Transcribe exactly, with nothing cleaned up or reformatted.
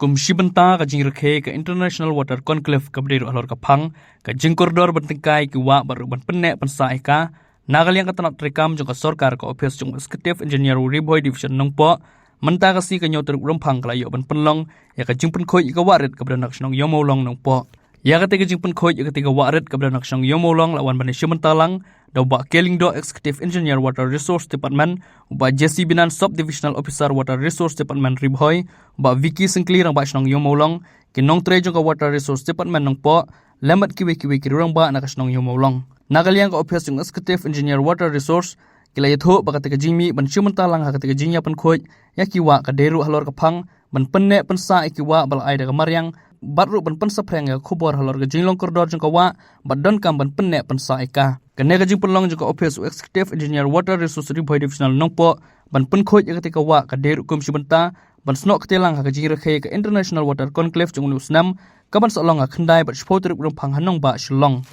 Kum shi bynta ka jingrakhe ka International Water Conclave kaba dei ruh halor ka phang, ka jingkordor ban tyngkai ki wah bad ruh ban pynneh pynsah ïa ka, na ka liang ka tnat treikam jong ka sorkar, ka ophis jong Executive Engineer Ri Bhoi Division Nongpoh, mynta ka sngi ka hynñiew tarik Rymphang ka la ïoh ban pynlong ïa ka jingpynkhuid ïa ka wah rit kaba don ha ka shnong Ïewmawlong Nongpoh. Ïa katei ka jingpynkhuid ïa katei ka wah rit kaba don ha ka shnong Ïewmawlong la wan ban ïashim bynta lang da u Bah K. Lyngdoh, Executive Engineer Water Resource Department, u Bah J C Binan, Sub Divisional Officer Water Resource Department Ri Bhoi, u Bah Vicky Syngkli, Rangbah Shnong Ïewmawlong, ki nongtrei jong ka Water Resource Department Nongpoh, lem bad kiwei kiwei ki rangbah na ka shnong Ïewmawlong. Na ka liang ka ophis jong Executive Engineer Water Resource, ki la ïathuh ba katei ka jingmih ban shim bynta lang ha katei ka jingïapynkhuid ïa ki wah ka dei ruh halor ka phang ban pynneh pynsah ïa ki wah ba la ai da ka mariang, bad ruh ban pynsaphriang ïa ka khubor halor ka jinglong kordor jong ka wah bad donkam ban pynneh pynsah ïa ka. Kane ka jingpynlong jong ka ophis u Executive Engineer Water Resource Ri Bhoi Divisional Nongpoh ban pynkhuid ïa katei ka wah ka dei ruh kum shi bynta ban snoh kti lang ha ka jingrakhe ka International Water Conclave jong une u snem, kaban sa long ha khyndai bad shiphew tarik Rymphang ha nongbah Shillong.